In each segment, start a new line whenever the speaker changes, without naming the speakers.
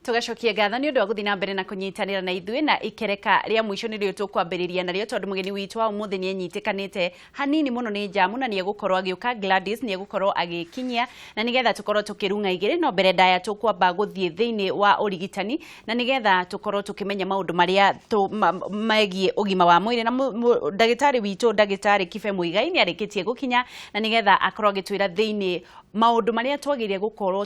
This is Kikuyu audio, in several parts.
Tũgacokia ngatho nĩ ũndũ wa gũthiĩ na mbere na kũnyitanĩra na ithuĩ, na ikereka rĩa mũico nĩrĩo tũkwambĩrĩria narĩo, tondũ mũgeni witũ wa ũmũthĩ nĩ enyitĩkanĩte hanini mũno nĩ njamu na nĩ egũkorwo agĩũka. Gladys nĩ egũkorwo agĩkinyia na nĩgetha tũkorwo tũkĩrung'a igĩrĩ. No mbere ndaya tũkwamba gũthiĩ thĩinĩ wa ũrigitani na nĩgetha tũkorwo tũkĩmenya maũndũ marĩa megiĩ ũgima wa mwĩrĩ, na ndagĩtarĩ witũ, ndagĩtarĩ Kibe Muigai, nĩ arĩkĩtie gũkinya na nĩgetha akorwo agĩtwĩra thĩinĩ maũndũ marĩa twagĩrĩire gũkorwo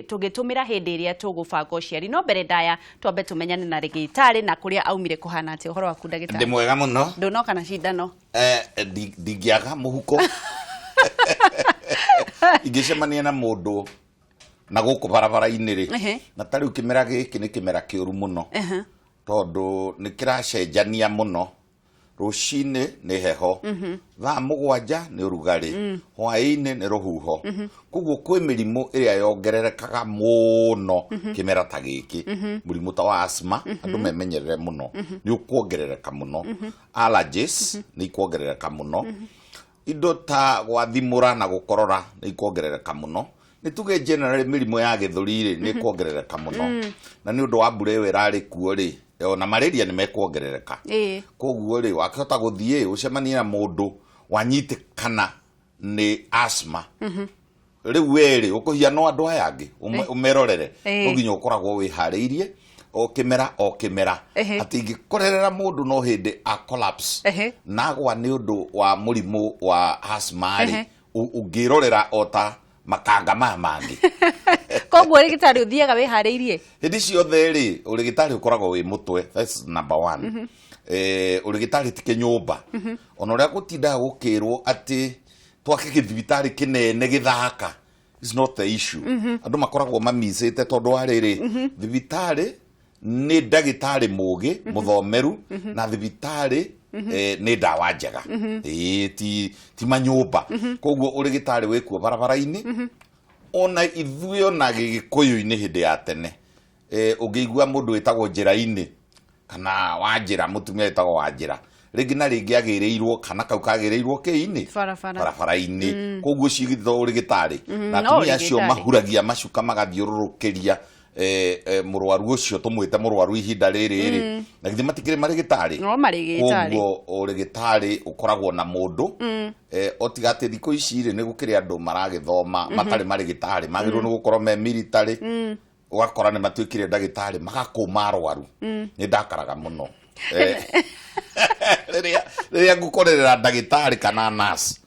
tũgĩtũmĩra hĩndĩ ĩrĩa tũgũbanga ũciari. No mbere ndaya twambe tũmenyane na ndagĩtarĩ na kũrĩa aumire kũhana atĩa. Ũhoro waku,
Ndĩ
ndagĩtarĩ?
Mwega mũno.
Ndũnoka na cindano?
Ndingĩaga mũhuko ingĩcemania na mũndũ na gũkũ barabara-inĩ rĩ. Na ta rĩu kĩmera gĩkĩ nĩ kĩmera kĩũru mũno, tondũ nĩ kĩracenjania mũno. Rũcinĩ nĩ heho, thaa 7 nĩ ũrugarĩ, hwaĩ-inĩ nĩ rũhuho. Koguo kwĩ mĩrimũ ĩrĩa yongererekaga mũno kĩmera ta gĩkĩ. Mũrimũ ta wa asthma, andũ memenyerere mũno, nĩ ũkuongerereka mũno. Allergies nĩ ikuongerereka mũno. Indo ta gwathimũra na gũkorora nĩ ikuongerereka mũno. Nĩ tuge generally mĩrimũ ya gĩthũri rĩ, nĩ ĩkuongerereka mũno, na nĩ ũndũ wa mbura ĩyo ĩrarĩ kuo rĩ, ona malaria nĩ mekuongerereka. Koguo rĩ, wakĩhota gũthiĩ ũcemanie na mũndũ wanyitĩkana nĩ asthma, rĩu we rĩ, ũkũhiana andũ aya angĩ ũmerorere. No nginya ũkoragwo wĩharĩirie o kĩmera o kĩmera, atĩ ingĩkorerera mũndũ no hĩndĩ a collapse nagwa nĩ ũndũ wa mũrimũ wa asthma rĩ, ũngĩrorera o ta makanga maya mangĩ.
Koguo rĩgĩtarĩ ũthiaga wĩharĩirie?
Hĩndĩ ciothe rĩ, ũrĩgĩtarĩ ũkoragwo wĩ mũtwe. That's number one. Ũrĩgĩtarĩ ti kĩnyũmba. Ona ũrĩa gũtindaga gũkĩrwo atĩ twake gĩthibitarĩ kĩnene gĩthaka is not the issue. Andũ makoragwo mamicĩte, tondũ wa rĩrĩ, thibitarĩ nĩ ndagĩtarĩ mũgĩ mũthomeru, na thibitarĩ nĩ ndawa njega. Ĩĩ, ti manyũmba. Koguo ũrĩgĩtarĩ wĩkuo barabara-inĩ. Ona ithuĩ ona gĩgĩkũyũ-inĩ hĩndĩ ya tene, ũngĩigua mũndũ wĩtagwo njĩra-inĩ kana wa njĩra, mũtumia wĩtagwo wa njĩra, rĩngĩ na rĩngĩ agĩrĩirwo kana kau kagĩrĩirwo kĩ-inĩ?
Barabara.
Barabara-inĩ. Koguo cigitho ũrĩgĩtarĩ na
No
atumia acio
ũrĩgĩtarĩ.
Mahuragia macuka magathiũrũrũkĩria mũrwaru ũcio, tũmwĩte mũrwaru ihinda rĩrĩ rĩ, na githĩ matikĩrĩ marĩgĩtarĩ?
No marĩgĩtarĩ.
Koguo ũrĩgĩtarĩ ũkoragwo na mũndũ, o tiga atĩ thikũ ici rĩ, nĩ gũkĩrĩ andũ maragĩthoma matarĩ marĩgĩtarĩ, magĩrĩirwo nĩ gũkorwo me military, ũgakora nĩ matuĩkire ndagĩtarĩ magakũma arwaru. Nĩ ndakaraga mũno rĩrĩa ngũkorerera ndagĩtarĩ kana nurse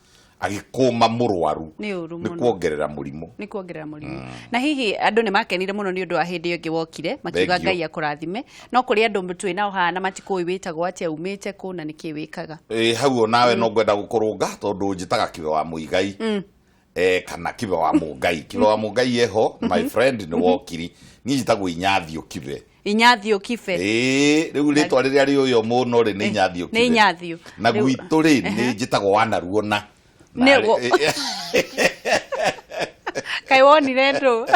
agĩkũma mũrwaru.
Nĩ ũru
Nĩ
mũno.
Kuongerera mũrimũ.
Nĩ kuongerera mũrimũ. Na hihi andũ nĩ makenire mũno nĩ ũndũ wa hĩndĩ ĩyo ĩngĩ wokire, makiuga
Thank you.
Ngai akũrathime. No kũrĩ andũ twĩ nao haha na matikũĩ wĩtagwo atĩa, umĩte kũ na nĩkĩ wĩkaga.
Ĩ, hau onawe no ngwenda gũkũrũnga, tondũ njĩtaga Kibe wa Mũigai, kana Kibe wa Mũngai. Kibe wa Mũngai eho, my friend, nĩ wokiri. Niĩ njĩtagwo Inyathio Kibe.
Inyathio Kibe.
Ĩĩ, rĩu rĩtwa rĩrĩa rĩũywo mũno rĩ, nĩ Inyathio Kibe.
Nĩ Inyathio.
Na gwitũ rĩ, nĩ njĩtagwo Wanaruona.
Nĩ Kaĩ wonire ndũ?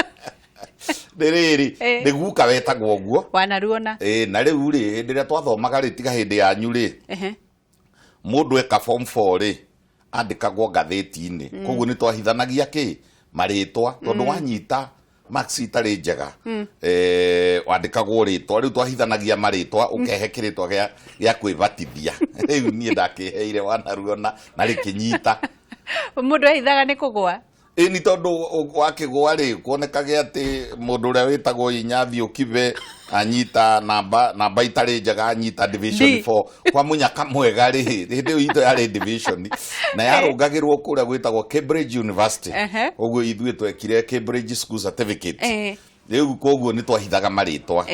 Nĩ rĩrĩ, nĩ guka wetagwo ũguo.
Wanaruona.
Ĩĩ, na rĩu rĩ, hĩndĩ ĩrĩa twathomaga rĩ, tiga hĩndĩ yanyu rĩ, mũndũ eka form 4 rĩ, andĩkagwo ngathĩti-inĩ. Koguo nĩ twahithanagia kĩ marĩtwa, tondũ wanyita marks itarĩ njega, wandĩkagwo rĩtwa. Rĩu twahithanagia marĩtwa, ũkehe kĩrĩtwa gĩa kwĩbatithia. Rĩu niĩ ndakĩheire Wanaruona na rĩkĩnyita.
Mũndũ ehithaga nĩ kũgwa?
Ĩni, tondũ wakĩgwa rĩ, kuonekage atĩ mũndũ ũrĩa wĩtagwo Inyathio Kibe anyita namba itarĩ njega, anyita division
D.
4 kwa mũnyaka mwega rĩ. Hĩndĩ ĩyo itũ yarĩ division na yarũngagĩrwo kũrĩa gwĩtagwo Cambridge University. Ũguo ithuĩ twekire Cambridge School Certificate. Rĩu koguo nĩ twahithaga marĩtwa.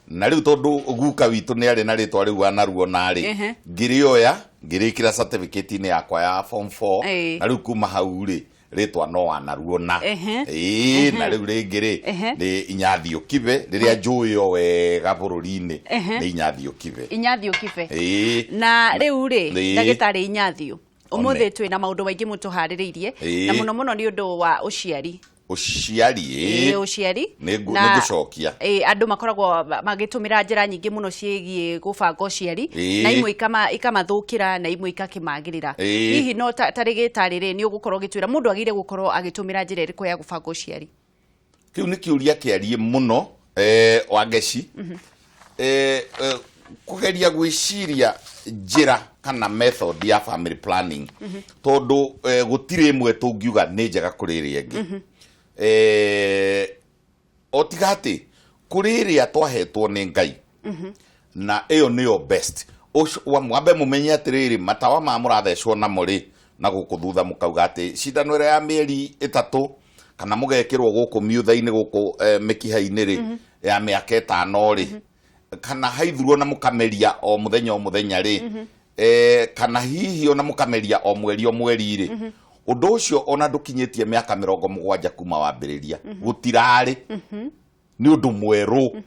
Na rĩu tondũ guka witũ nĩ arĩ na rĩtwa rĩu Wanaruona rĩ, ngĩrĩoya ngĩrĩkĩra certificate-inĩ yakwa ya form 4. Na rĩu kuma hau rĩ, rĩtwa no Wanaruona. Ĩĩ, na rĩu rĩngĩ rĩ, nĩ Inyathio Kibe. Rĩrĩa njũĩo wega bũrũri-inĩ nĩ Inyathio Kibe.
Inyathio Kibe.
Ĩĩ.
Na rĩu rĩ, ndagĩtarĩ Inyathio, ũmũthĩ twĩ na maũndũ maingĩ mũtũharĩrĩirie, na mũno mũno nĩ ũndũ wa ũciari.
Ũciari.
Ĩĩ, ũciari.
Nĩ ngũcokia.
Ĩĩ, andũ makoragwo magĩtũmĩra njĩra nyingĩ mũno ciĩgiĩ gũbanga ũciari, na imwe ikamathũkĩra na imwe ikakĩmagĩrĩra. Hihi no ta rĩgĩtarĩ rĩ, nĩ ũgũkorwo ũgĩtwĩra mũndũ agĩrĩire gũkorwo agĩtũmĩra njĩra ĩrĩkũ ya gũbanga ũciari?
Kĩu nĩ kĩũria kĩariĩ mũno. Wangeci, kũgeria gwĩciria njĩra kana method ya family planning, tondũ gũtirĩ ĩmwe tũngiuga nĩ njega kũrĩ ĩrĩa ĩngĩ, o tiga atĩ kũrĩ ĩrĩa twahetwo nĩ Ngai na ĩyo nĩyo best. Mwambe mũmenye atĩrĩrĩ, matawa ma mũrathecwo namo rĩ na gũkũ thutha, mũkauga atĩ cindano ĩrĩa ya mĩeri 3 kana mũgekĩrwo gũkũ miutha-inĩ gũkũ, mĩkiha-inĩ rĩ, ya mĩaka 5 rĩ, kana haithurwo na mũkameria o mũthenya o mũthenya rĩ, kana hihi ona mũkameria o mweri o mweri rĩ, ũndũ ũcio ona ndũkinyĩtie mĩaka 70 kuma wambĩrĩria, gũtirarĩ, nĩ ũndũ mwerũ.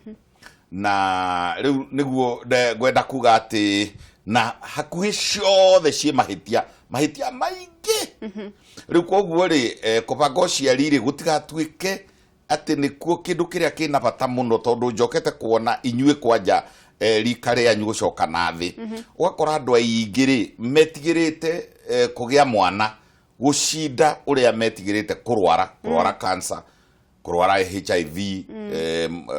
Na rĩu nĩguo ngwenda kuga atĩ na hakuhĩ ciothe ciĩ mahĩtia, mahĩtia maingĩ. Rĩu koguo rĩ, kũbanga ũciari rĩ, gũtigatuĩke atĩ nĩkuo kĩndũ kĩrĩa kĩna bata mũno, tondũ njokete kuona inyuĩ kwanja, rika rĩanyu gũcoka na thĩ, ũgakora andũ aingĩ rĩ metigĩrĩte kũgĩa mwana gũcinda ũrĩa metigĩrĩte kũrwara cancer, kũrwara HIV,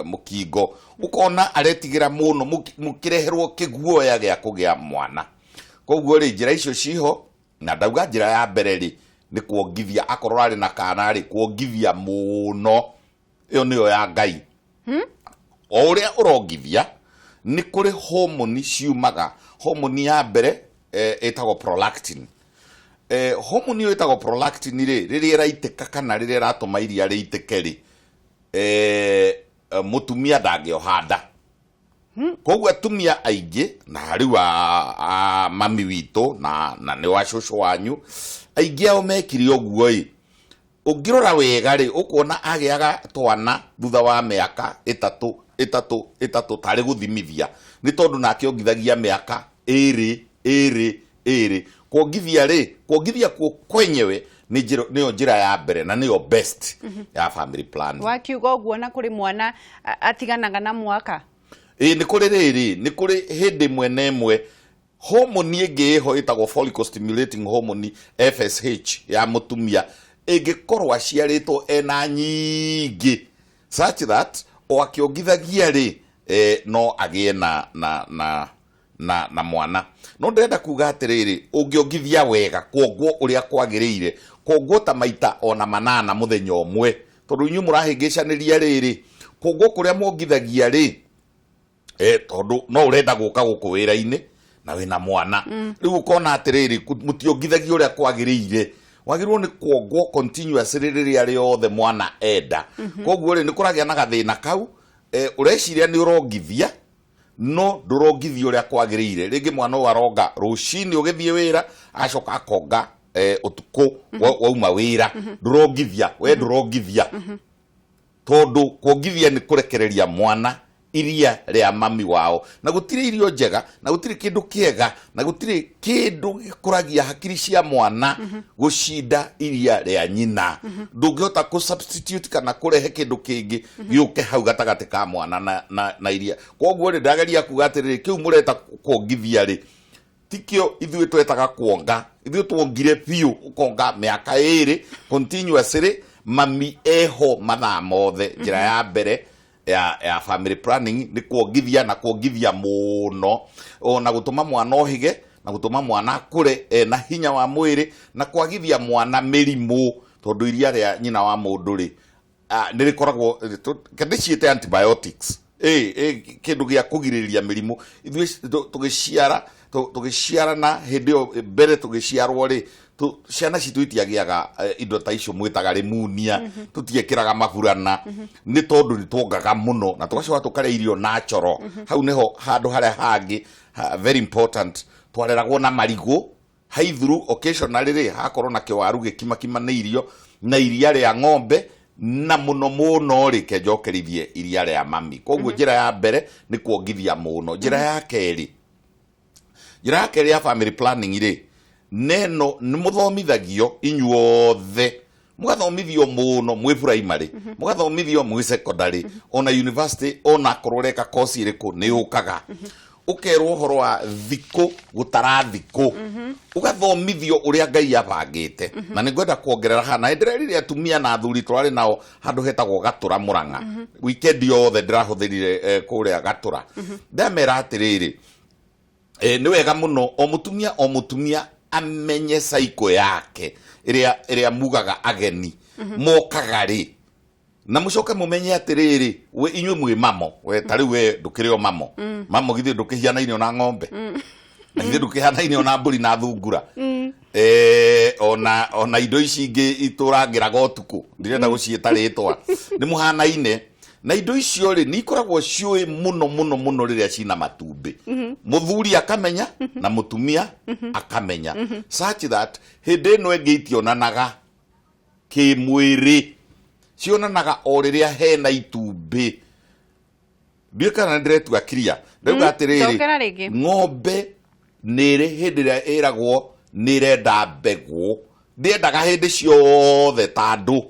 mũkingo. Ũkona aretigĩra mũno mũkĩreherwo kĩguoya gĩa kũgĩa mwana. Koguo rĩ, njĩra icio ciho, na ndauga njĩra ya mbere rĩ nĩ kuongithia, akorwo arĩ na kana rĩ, kuongithia mũno, ĩyo nĩyo ya Ngai. O ũrĩa ũrongithia nĩ kũrĩ homoni ciumaga. Homoni ya mbere ĩtagwo prolactin. Homoni ĩyo ĩtagwo prolactin rĩ, rĩrĩa ĩraitĩka kana rĩrĩa ĩratũma iria rĩitĩke rĩ, mũtumia ndangĩoha nda. Koguo atumia aingĩ na rĩu a mami witũ na nĩ wa cũcũ wanyu, aingĩ ao mekire ũguo ĩ. Ũngĩrora wega rĩ, ũkuona agĩaga twana thutha wa mĩaka 3 3 3, tarĩ gũthimithia, nĩ tondũ nake ongithagia mĩaka 2 2 2. Kuongithia rĩ, kuongithia kuo kwenyewe nĩ njĩra, nĩyo njĩra ya mbere na nĩyo best ya family planning.
Wakiuga ũguo, na kũrĩ mwana atiganaga na mwaka?
Ĩ, nĩ kũrĩ rĩrĩ, nĩ kũrĩ hĩndĩ ĩmwe na ĩmwe homoni ĩngĩ ĩho ĩtagwo follicle stimulating hormone, FSH, ya mũtumia ĩngĩkorwo aciarĩtwo ena nyingĩ such that o akĩongithagia rĩ, no agĩe na mwana. No ndĩrenda kuga atĩrĩrĩ, ũngĩongithia wega, kuongwo ũrĩa kwagĩrĩire, kuongwo ta maita ona 8 mũthenya ũmwe, tondũ inyuĩ mũrahĩngĩcanĩria rĩrĩ, kuongwo kũrĩa mwongithagia rĩ, tondũ no ũrenda gũka gũkũ wĩra-inĩ na wĩna mwana, rĩu ũkona atĩrĩrĩ, mũtiongithagia ũrĩa kwagĩrĩire. Wagĩrĩirwo nĩ kuongwo continuously rĩrĩa rĩothe mwana enda. Koguo rĩ, nĩ kũragĩa na gathĩna kau, ũreciria nĩ ũrongithia, no ndũrongithia ũrĩa kwagĩrĩire. Rĩngĩ mwana ũyũ aronga rũcinĩ ũgĩthiĩ wĩra, acoka akonga ũtukũ wauma wĩra. Ndũrongithia we, ndũrongithia, tondũ kuongithia nĩ kũrekereria mwana iria rĩa mami wao, na gũtirĩ irio njega, na gũtirĩ kĩndũ kĩega, na gũtirĩ kĩndũ gĩkũragia hakiri cia mwana gũcinda iria rĩa nyina. Ndũngĩhota kũ substitute kana kũrehe kĩndũ kĩngĩ gĩũke hau gatagatĩ ka mwana na iria. Koguo rĩ, ndageria kuga atĩrĩrĩ, kĩu mũreta kuongithia rĩ, tikio ithuĩ twetaga kuonga. Ithuĩ tuongire biũ, ũkonga mĩaka 2 continuously, mami eho mathaa mothe. Njĩra ya mbere ya family planning nĩ kuongithia, na kuongithia mũno, ona gũtũma mwana ohĩge, na gũtũma mwana akũre ena hinya wa mwĩrĩ, na kwagithia mwana mĩrimũ, tondũ iria rĩa nyina wa mũndũ rĩ, nĩ rĩkoragwo, ndĩciĩte antibiotics, kĩndũ gĩa kũgirĩrĩria mĩrimũ. Ithuĩ tũgĩciara, tũgĩciarana hĩndĩ ĩyo mbere tũgĩciarwo rĩ, ciana citũ itiagĩaga indo ta icio mwĩtaga rimunia, tũtiekĩraga maburana, nĩ tondũ nĩ tuongaga mũno na tũgacoka tũkarĩa irio natural. Hau nĩho handũ harĩa hangĩ very important. Twareragwo na marigũ haithuru, occasionally rĩ hakorwo na kĩwaru gĩkimakimanĩirio na iria rĩa ng'ombe, na mũno mũno rĩ, kenjokerithie iria rĩa mami. Koguo njĩra ya mbere nĩ kuongithia mũno. Njĩra ya kerĩ ya family planning rĩ, neno nĩ mũthomithagio inyuothe, mũgathomithio mũno mwĩ primary, mũgathomithio mwĩ secondary, ona university, ona akorwo ũreka course ĩrĩkũ nĩ yũkaga. Ũkerwo ũhoro wa thikũ gũtara thikũ, ũgathomithio ũrĩa Ngai abangĩte. Na nĩ ngwenda kuongerera haha, na nĩndĩrerire atumia na athuri tũrarĩ nao handũ hetagwo Gatũra Mũrang'a, weekend yothe ndĩrahũthĩrire kũrĩa Gatũra. Ndamera atĩrĩrĩ, nĩ wega mũno o mũtumia o mũtumia amenye cycle yake ĩrĩa mugaga ageni mokaga rĩ, na mũcoke mũmenye atĩrĩrĩ, we inyuĩ mwĩ mamo, we ta rĩu we ndũkĩrĩ o mamo. Mamo githĩ ndũkĩhianaine ona ng'ombe, na githĩ ndũkĩhanaine ona mbũri na thungura, ona indo ici ingĩ itũrangĩraga ũtukũ, ndirenda gũciĩta rĩtwa, nĩ mũhanaine na indo icio rĩ, nĩ ikoragwo ciũĩ mũno mũno mũno rĩrĩa cina matumbĩ. Mũthuri akamenya na mũtumia akamenya, such that hĩndĩ ĩno ĩngĩ itionanaga kĩmwĩrĩ, cionanaga o rĩrĩa hena itumbĩ. Ndiũĩ kana nĩ ndĩretua clear. Ndauga atĩrĩrĩ,
Cokera rĩngĩ.
Ng'ombe nĩ ĩrĩ hĩndĩ ĩrĩa ĩragwo nĩ ĩrenda mbegũ, ndĩendaga hĩndĩ ciothe ta andũ.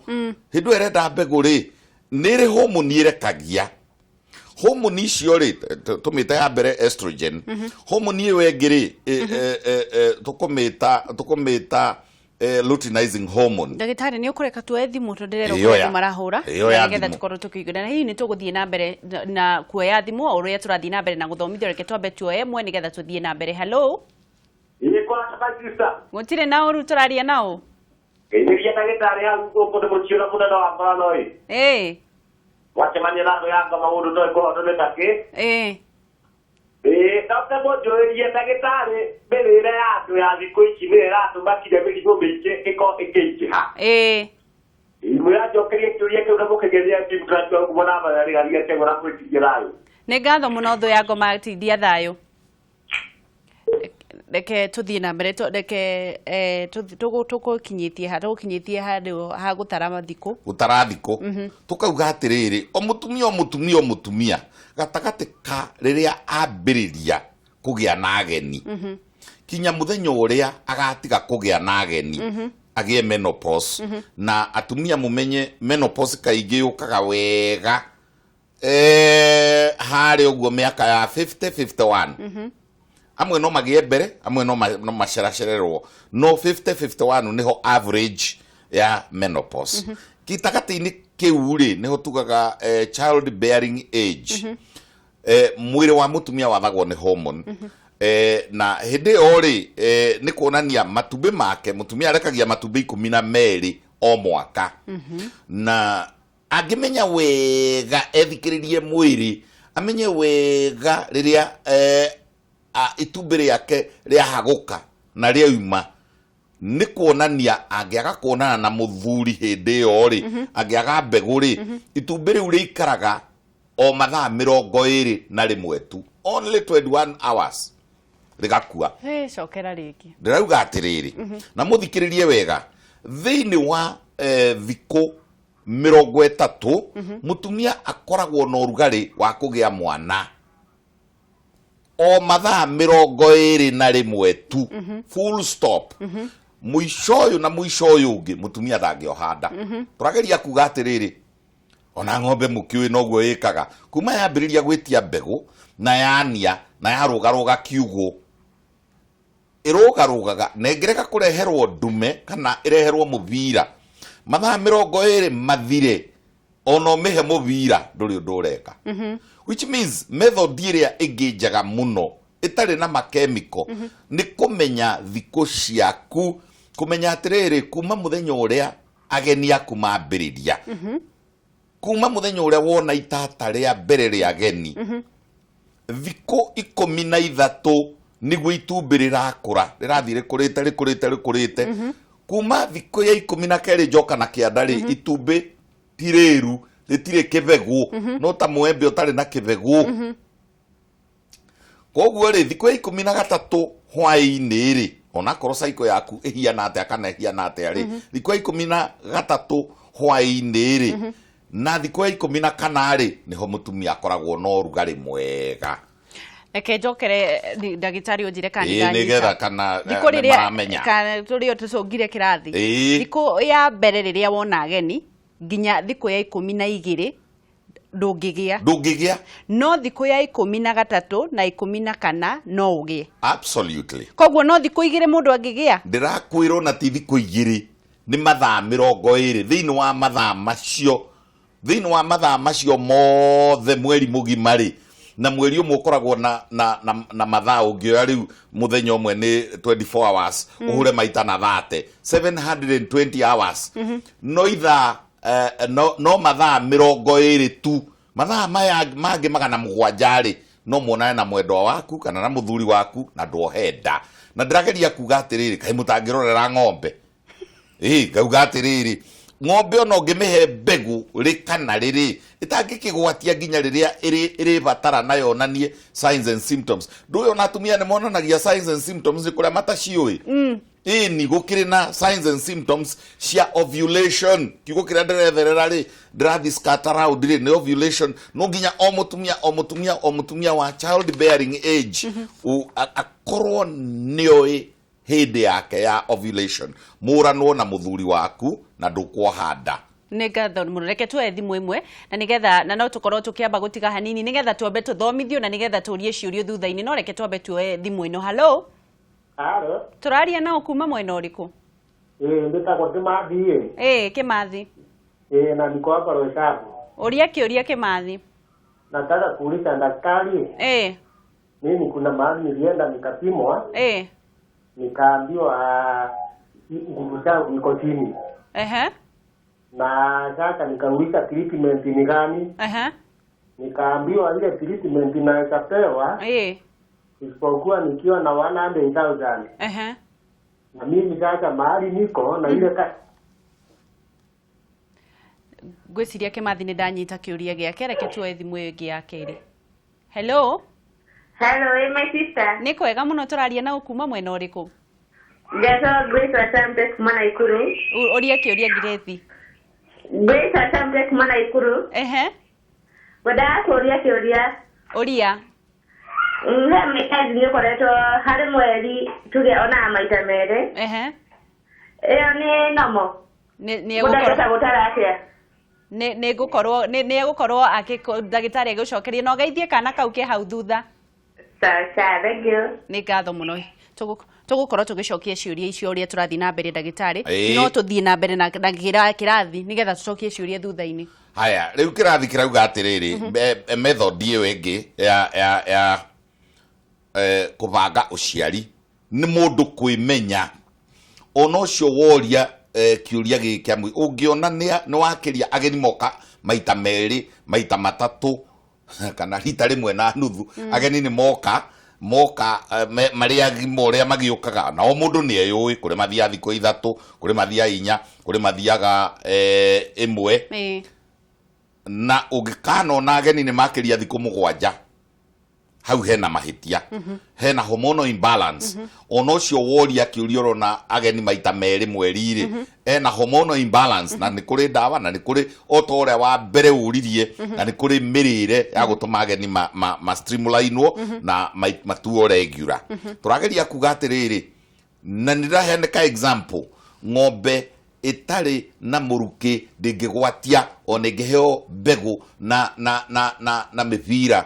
Hĩndĩ ĩyo ĩrenda mbegũ rĩ, nĩ ĩrĩ homoni ĩrekagia. Homoni icio rĩ, tũmĩte ya mbere estrogen. Homoni ĩyo ĩngĩ rĩ, tũkũmĩta luteinizing hormone.
Ndagĩtarĩ, nĩ ũkũreka tuoe thimũ tondũ ndĩrerwo
Ĩyo
kũrĩ
ya.
andũ marahũra,
Ĩyo ya
na nĩgetha
thimũ.
tũkorwo tũkĩiguana. Hihi nĩ tũgũthiĩ na mbere na kuoya thimũ o ũrĩa tũrathiĩ na mbere na gũthomithio. Reke twambe tuoe ĩmwe nĩgetha tũthiĩ na mbere. Hello.
Ĩĩ, kwata my sister.
Gũtirĩ na ũru, tũraria nao.
Geithĩria ndagĩtarĩ hau gũkũ nĩ mũciũra mũnene wa ngorano ĩ. Wacemania na andũ ya ngoma mũndũ toĩ kũhotwo nĩ takĩ. Ĩĩ, no mũnjũrĩrie ndagĩtarĩ, mĩrĩre ya andũ ya thikũ ici nĩyo ĩratũma kinya mĩrimũ mĩingĩ ĩkorwo ĩkĩingĩha?
Ĩĩ.
Mũranjokeria kĩũria kĩu na mũkĩgeria timu tũratua ngumo na marĩgaria kĩgũra gwĩtiria thayũ.
Nĩ ngatho mũno, thũ ya ngoma, tindia thayũ. Reke tũthiĩ na mbere, reke tũgũkinyĩtie ha tũgũkinyĩtie handũ ha gũtara mathikũ.
Gũtara thikũ, tũkauga atĩrĩrĩ, o mũtumia o mũtumia o mũtumia gatagatĩ ka rĩrĩa ambĩrĩria kũgĩa na ageni kinya mũthenya ũrĩa agatiga kũgĩa na ageni, agĩe menopause. Na atumia mũmenye menopause kaingĩ yũkaga wega harĩa ũguo mĩaka ya 50 51. Amwe no magĩe mbere, amwe no maceracererwo, no 50 51 nĩho average ya menopause. Gĩtagatĩ-inĩ kĩu rĩ, nĩho tugaga child bearing age. Mwĩrĩ wa mũtumia wathagwo nĩ hormone, na hĩndĩ ĩyo rĩ, nĩ kuonania matumbĩ make, mũtumia arekagia matumbĩ 12 o mwaka, na angĩmenya wega, ethikĩrĩrie mwĩrĩ, amenye wega rĩrĩa itumbĩ rĩake rĩahagũka na rĩauma, nĩ kuonania angĩaga kuonana na mũthuri hĩndĩ ĩyo rĩ, angĩaga mbegũ rĩ, itumbĩ rĩu rĩikaraga o mathaa 21 tu, only 21 hours, rĩgakua.
Hĩ, cokera rĩngĩ.
Ndĩrauga atĩrĩrĩ, na mũthikĩrĩrie wega, thĩinĩ wa thikũ 30 mũtumia akoragwo na ũrugarĩ wa kũgĩa mwana o mathaa 21 tu, full stop. Mũico ũyũ na mũico ũyũ ũngĩ mũtumia ndangĩoha nda. Tũrageria kuga atĩrĩrĩ, ona ng'ombe mũkĩũĩ noguo ĩkaga, kuma yambĩrĩria gwĩtia mbegũ na yania na yarũgarũga kiugũ, ĩrũgarũgaga na ĩngĩrega kũreherwo ndume kana ĩreherwo mũbira, mathaa 20 mathire, ona ũmĩhe mũbira ndũrĩ ũndũ ũreka. Which means method ĩrĩa ĩngĩ njega mũno ĩtarĩ na makemiko nĩ kũmenya thikũ ciaku, kũmenya atĩrĩrĩ, kuma mũthenya ũrĩa ageni aku mambĩrĩria, kuma mũthenya ũrĩa wona itata rĩa mbere rĩa ageni, thikũ 13 nĩguo itumbĩ rĩrakũra, rĩrathiĩ rĩkũrĩte rĩkũrĩte rĩkũrĩte. Kuma thikũ ya 12 njoka na kĩanda rĩ, itumbĩ ti rĩru, rĩtirĩ kĩbegũ, no ta mwembe ũtarĩ na kĩbegũ. Koguo rĩ, thikũ ya 13 hwaĩ-inĩ rĩ, onakorwo cycle yaku ĩhiana atĩa kana ĩhiana atĩa rĩ, thikũ ya 13 hwaĩ-inĩ rĩ na thikũ ya 14 rĩ, nĩho mũtumia akoragwo na ũrugarĩ mwega.
Reke njokere ndagĩtarĩ, ũnjĩre kana
Ĩĩ,
nĩndanyita.
Nĩgetha kana
Thikũ
nĩ
rĩrĩa
maramenya.
Kana tũrĩ o tũcũngire kĩrathi.
Ĩĩ.
Thikũ ya mbere rĩrĩa wona ageni nginya thikũ ya 12. Ndũngĩgĩa.
Ndũngĩgĩa.
No thikũ ya 13 na 14 no ũgĩe.
Absolutely.
Koguo no thikũ 2 mũndũ angĩgĩa.
Ndĩrakwĩrwo na ti thikũ 2, nĩ mathaa 20. Thĩinĩ wa mathaa macio, thĩinĩ wa mathaa macio mothe mweri mũgima rĩ, na mweri ũmwe ũkoragwo na mathaa ũngĩoya rĩu mũthenya ũmwe nĩ 24 hours, ũhũre maita na 30, 720 hours. No ithaa no mathaa 20 tu. Mathaa maya mangĩ 700 rĩ, no muonane na mwendwa waku kana na mũthuri waku na nduohe nda. Na ndĩrageria kuga atĩrĩrĩ, kaĩ mũtangĩrorera ng'ombe? Ngauga atĩrĩrĩ, ng'ombe ona ũngĩmĩhe mbegũ rĩ kana rĩrĩ, ĩtangĩkĩgwatia nginya rĩrĩa ĩrĩbatara na yonanie signs and symptoms. Ndũĩ ona atumia nĩ monanagia signs and symptoms nĩ kũrĩa mataciũĩ. Ĩni gũkĩrĩ na signs and symptoms cia ovulation. Kiugo kĩrĩa ndĩretherera rĩ, ndĩrathiĩ scatter round rĩ, nĩ ovulation. No nginya o mũtumia, o mũtumia, o mũtumia wa child bearing age, akorwo nĩoĩ hĩndĩ yake ya ovulation. Mũranwo na mũthuri waku na ndũkuoha nda.
Nĩ ngatho mũno. Reke tuoe thimũ ĩmwe na nĩgetha, na no tũkorwo tũkĩamba gũtiga hanini nĩgetha twambe tũthomithio na nĩgetha tũrie ciũrio thutha-inĩ, no reke twambe tuoe thimũ ĩno. Hello.
Hello.
Tũraria nao kuma mwena ũrĩkũ?
Ndĩtagwo Kĩmathi.
Kĩmathi.
Na niko hapa Roysambu.
Ũria kĩũria Kĩmathi.
Nataka kuuliza daktari. Mimi kuna mahali nilienda nikapimwa. Nikaambiwa nguvu zangu iko chini. Na sasa nikauliza treatment ni gani? Nikaambiwa ile treatment inaweza pewa. Isipokuwa nikiwa na 100,000. Na mimi sasa mahali niko na ile
Ngwĩciria Kĩmathi nĩ ndanyita kĩũria gĩake, reke tuoe thimũ ĩyo ĩngĩ ya kerĩ. Hello.
Hello, my sister.
Nĩ kwega mũno, tũraria na kuma mwena ũrĩkũ?
Ngetwo Grace Asante kuma Naikuru.
Ũria kĩũria Grace.
Grace Asante kuma Naikuru. Ngwendaga kũũria kĩũria.
Ũria.
He mĩkazi nĩ ũkoretwo harĩ mweri tuge onaga maita merĩ. Ĩyo nĩ nomo.
Nĩ
Mũndũ angĩhota gũtara atĩa?
Nĩ ngũkorwo, nĩ egũkorwo ndagĩtarĩ agĩgũcokeria, na ũgeithie kana kau ke hau thutha.
Sawa sawa, thank you.
Nĩ ngatho mũno. Tũgũkorwo tũgĩcokia ciũria icio ũrĩa tũrathiĩ na mbere ndagĩtarĩ. No tũthiĩ na mbere na kĩrathi nĩgetha tũcokie ciũria thutha-inĩ.
Haya, rĩu kĩrathi kĩrauga atĩrĩrĩ, method ĩyo ĩngĩ ya kũbanga ũciari nĩ mũndũ kwĩmenya. Ona ũcio woria kĩũria gĩkĩ amwe, ũngĩona nĩ wakĩria ageni moka maita merĩ, maita matatũ, kana rita rĩmwe na nuthu, ageni nĩ moka marĩ agima ũrĩa magĩũkaga. Na o mũndũ nĩ eyũĩ, kũrĩ mathiaga thikũ 3, kũrĩ mathiaga 4, kũrĩ mathiaga 1. Na ũngĩkanona ageni nĩ makĩria thikũ 7, hau hena mahĩtia, hena hormonal imbalance. Ona ũcio woria kĩũria ũrona ageni maita merĩ mweri rĩ, ena hormonal imbalance, na nĩ kũrĩ ndawa, na nĩ kũrĩ o ta ũrĩa wa mbere ũririe, na nĩ kũrĩ mĩrĩre ya gũtũma ageni ma streamlinwo na matuo regular. Tũrageria kuga atĩrĩrĩ, na nĩ ndĩraheana ka example, ng'ombe ĩtarĩ na mũrukĩ ndĩngĩgwatia ona ĩngĩheo mbegũ na mĩbira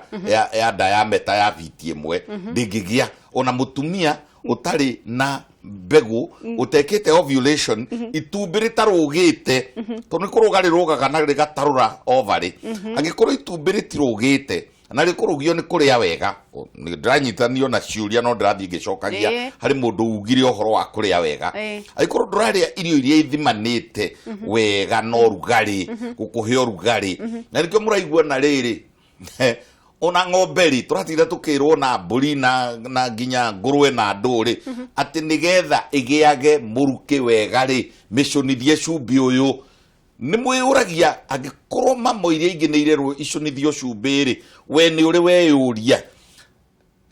ya diameter ya biti 1, ndĩngĩgĩa. Ona mũtumia ũtarĩ na mbegũ ũtekĩte ovulation, itumbĩ rĩtarũgĩte, tondũ nĩ kũrũga rĩrũgaga na rĩgatarũra ovary. Angĩkorwo itumbĩ rĩtirũgĩte na rĩkũrũgio nĩ kũrĩa wega, ndĩranyitanio na ciũria no ndĩrathiĩ ngĩcokagia harĩ mũndũ ugire ũhoro wa kũrĩa wega. Angĩkorwo ndũrarĩa irio iria ithimanĩte wega na ũrugarĩ, gũkũhe ũrugarĩ, na nĩkĩo mũraigua na rĩrĩ, ona ng'ombe rĩ, tũratinda tũkĩrwo na mbũri na nginya ngũrwe na ndũ rĩ, atĩ nĩgetha ĩgĩage mũrukĩ wega rĩ, mĩcũnithie cumbĩ ũyũ. Nĩ mwĩyũragia angĩkorwo mamo iria ingĩ nĩ irerwo icũnithio cumbĩ rĩ, we nĩ ũrĩ weyũria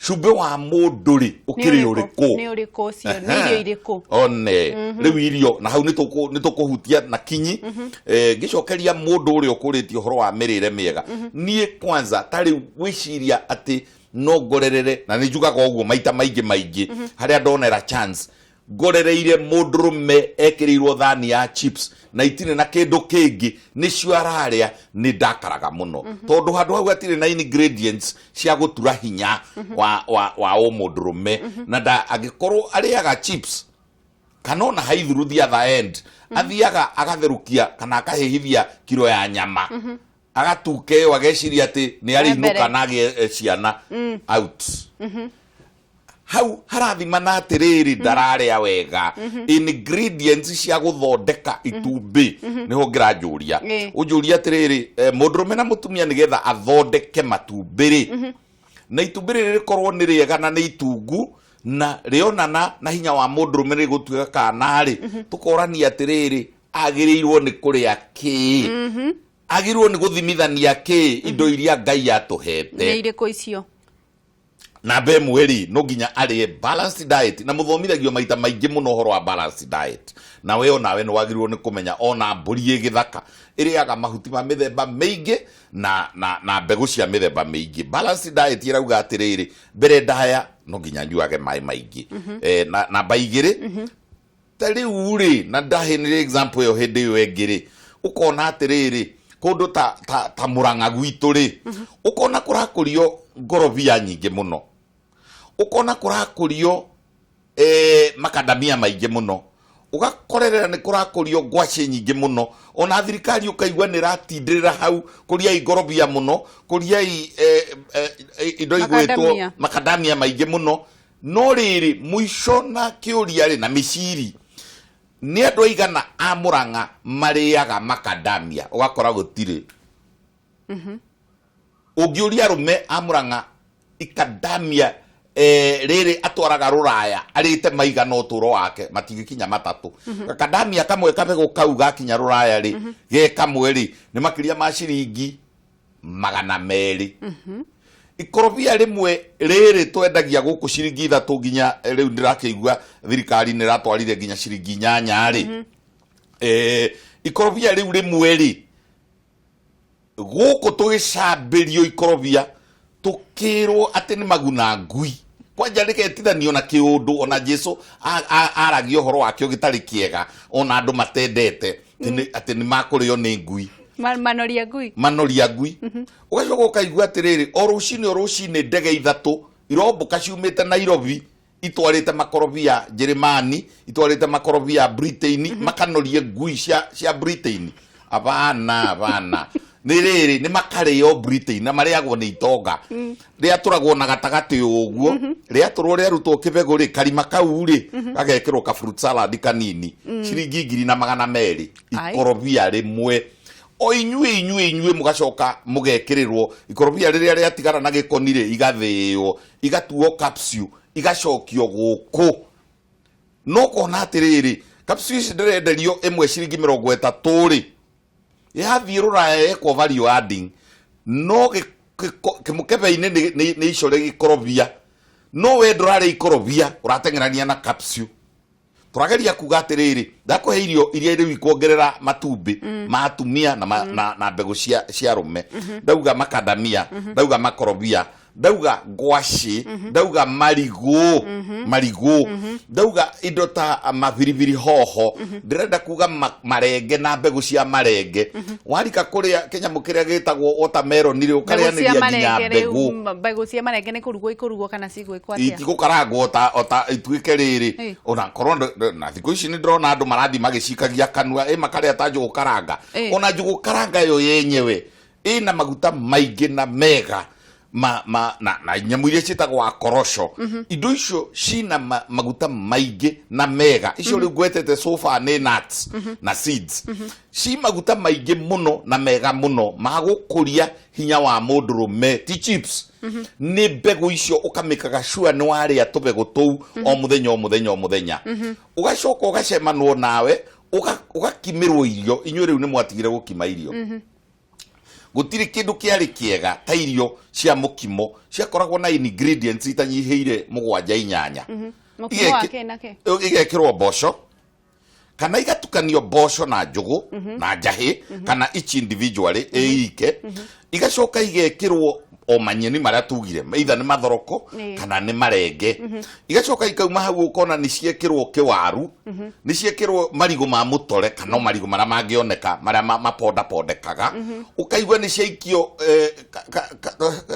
cumbĩ wa mũndũ rĩ ũkĩrĩ ũrĩkũ?
Nĩ ũrĩkũ ũcio? Nĩ irio irĩkũ?
One, rĩu irio na hau nĩ tũkũhutia na kinyi. Ngĩcokeria mũndũ ũrĩa ũkũrĩtie ũhoro wa mĩrĩre mĩega, niĩ kwanza ta rĩu gwĩciria atĩ no ngorerere, na nĩ njugaga ũguo maita maingĩ maingĩ harĩa ndonera chance, Ngorereire mũndũrũme ekĩrĩirwo thani ya chips na itirĩ na kĩndũ kĩngĩ nĩcio ararĩa, nĩ ndakaraga mũno, tondũ handũ hau hatirĩ na ingredients cia gũtura hinya wa ũmũndũrũme. Na nda angĩkorwo arĩaga chips kana ona haithuru, the other end athiaga agatherũkia kana akahĩhithia kiro ya nyama, agatuke ĩyo, ageciria atĩ nĩ arĩinũka na agĩe ciana out hau harathimana atĩrĩrĩ, ndararĩa wega ingredients cia gũthondeka itumbĩ. Nĩho ngĩranjũria, ũnjũria atĩrĩrĩ, mũndũrũme na mũtumia nĩgetha athondeke matumbĩ rĩ, na itumbĩ rĩrĩ rĩkorwo nĩ rĩega na nĩ itungu na rĩonana na hinya wa mũndũrũme rĩgũtuĩka kana rĩ, tũkorania atĩrĩrĩ, agĩrĩirwo nĩ kũrĩa kĩ, agĩrĩirwo nĩ gũthimithania kĩ indo iria Ngai atũhete.
Nĩ irĩkũ icio?
Namba ĩmwe rĩ, no nginya arĩe balanced diet, na mũthomithagio maita maingĩ mũno ũhoro wa balanced diet, na we onawe nĩ wagĩrĩirwo nĩ kũmenya ona mbũri ĩ gĩthaka ĩrĩaga mahuti ma mĩthemba mĩingĩ na mbegũ cia mĩthemba mĩingĩ. Balanced diet ĩrauga atĩrĩrĩ, mbere ndaya no nginya nyuage maĩ maingĩ. Na namba 2, ta rĩu rĩ, na ndaheanire example ĩyo hĩndĩ ĩyo ĩngĩ rĩ, ũkona atĩrĩrĩ, kũndũ ta Mũrang'a gwitũ rĩ, ũkona kũrakũrio ngorobia nyingĩ mũno, ũkona kũrakũrio makadamia maingĩ mũno, ũgakorerera nĩ kũrakũrio ngwacĩ nyingĩ mũno. Ona thirikari ũkaigua nĩ ĩratindĩrĩra hau, kũriai ngorobia mũno, kũriai indo igwĩtwo
Macadamia.
Makadamia maingĩ mũno. No rĩrĩ, mũico na kĩũria rĩ, na mĩciri nĩ andũ aigana a Mũrang'a marĩaga makadamia? Ũgakora gũtirĩ. Ũngĩũria arũme a Mũrang'a ikadamia rĩrĩ atwaraga rũraya arĩte maigana ũtũro wake, matingĩkinya 3. Gakadamia kamwe kabegũ kau gakinya rũraya rĩ, ge kamwe rĩ, nĩ makĩria ma ciringi 200. Ikorobia rĩmwe rĩrĩ twendagia gũkũ ciringi 3, nginya rĩu ndĩrakĩigua thirikari nĩ ĩratwarire nginya ciringi 8 rĩ. Ikorobia rĩu rĩmwe rĩ, gũkũ tũgĩcambĩrio ikorobia tũkĩrwo atĩ nĩ maguna ngui, kwanja rĩgetithanio na kĩũndũ ona Jesu aragia ũhoro wakĩo gĩtarĩ kĩega, ona andũ matendete, atĩ nĩ makũrĩo nĩ ngui.
Manoria ngui.
Manoria ngui. Ũgacoka ũkaigua atĩrĩrĩ, o rũcinĩ o rũcinĩ ndege 3 irombũka ciumĩte Nairobi itwarĩte makorobia Njĩrĩmani, itwarĩte makorobia Britain, makanorie ngui cia Britain. Abana, abana, nĩ rĩrĩ, nĩ makarĩo Britain na marĩagwo nĩ itonga. Rĩatũragwo na gatagatĩ ũguo, rĩatũrwo rĩarutwo kĩbegũ rĩ, karima kau rĩ gagekĩrwo ka fruit salad kanini, ciringi 1200. Ikorobia rĩmwe. O inyuĩ mũgacoka mũgekĩrĩrwo ikorobia rĩrĩa rĩatigara na gĩkoni rĩ, igathĩĩo, igatuo capsule, igacokio gũkũ. No kona atĩrĩrĩ, capsule ici ndĩrenderio ĩmwe ciringi 30 rĩ, yathiĩ rũraya yekwo value adding, no kĩmũkebe-inĩ nĩ icore gĩkorobia. No we ndũrarĩa ikorobia, ũrateng'erania na capsule. Tũrageria kuga atĩrĩrĩ, ndakũhe irio iria rĩu ikuongerera matumbĩ ma atumia na mbegũ cia arũme. Ndauga makadamia, ndauga makorobia, ndauga ngwacĩ, ndauga marigũ, marigũ, ndauga indo ta mabiribiri hoho, ndĩrenda kuga marenge na mbegũ cia marenge. Warika kũrĩa kĩnyamũ kĩrĩa gĩtagwo watermelon rĩ, ũkarĩanĩria nginya mbegũ.
Mbegũ cia marenge nĩ kũrugwo ikũrugwo kana cigwĩkwo atĩa?
Itigũkarangwo ota ituĩke rĩrĩ, ona korwo na thikũ ici nĩ ndĩrona andũ marathiĩ magĩcikagia kanua, ĩ makarĩa ta njũgũ karanga. Ona njũgũ karanga ĩyo yenyewe ĩna maguta maingĩ na mega na nyamũ iria ciĩtagwo akorosho. Indo icio cina maguta maingĩ na mega. Icio rĩu ngwetete so far nĩ nuts na seeds. Ci maguta maingĩ mũno na mega mũno ma gũkũria hinya wa mũndũrũme, ti chips. Nĩ mbegũ icio ũkamĩkaga sure nĩ warĩa tũbegũ tũu o mũthenya o mũthenya o mũthenya. Ũgacoka ũgacemanwo nawe ũgakimĩrwo irio. Inyuĩ rĩu nĩ mwatigire gũkima irio. Gũtirĩ kĩndũ kĩarĩ kĩega ta irio cia mũkimo ciakoragwo na ingredients itanyihĩire 7, 8.
Mũkimo wa kĩ na kĩ?
Igekĩrwo mboco kana igatukanio mboco na njũgũ na njahĩ, kana each individually ĩike, igacoka igekĩrwo. O manyeni marĩa tugire, either nĩ mathoroko kana nĩ marenge. Igacoka ikauma hau, ũkona nĩ ciekĩrwo kĩwaru, nĩ ciekĩrwo marigũ ma mũtore kana o marigũ marĩa mangĩoneka, marĩa mapondapondekaga. Ũkaigua nĩ ciaikio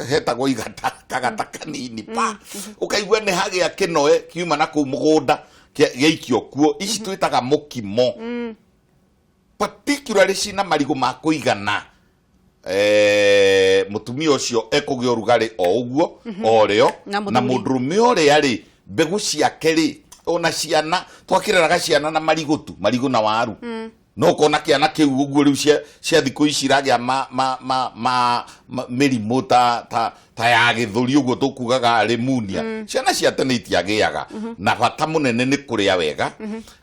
hetagwo igata, kagata kanini pa. Ũkaigua nĩ hagĩa kĩnoe kiuma na kũu mũgũnda gĩaikio kuo. Ici twĩtaga mũkimo, particularly cina marigũ ma kũigana. Mũtumia ũcio ekũgĩa ũrugarĩ o ũguo o rĩo.
Na
na
mũthuri.
Mũndũrũme ũrĩa rĩ, mbegũ ciake rĩ, ona ciana twakĩreraga ciana na marigũ tu, marigũ na waru. No ũkona kĩana kĩu ũguo rĩu cia thikũ ici iragĩa ma mĩrimũ ta ya gĩthũri, ũguo tũkugaga pneumonia. Ciana cia tene itiagĩaga. Na bata mũnene nĩ kũrĩa wega,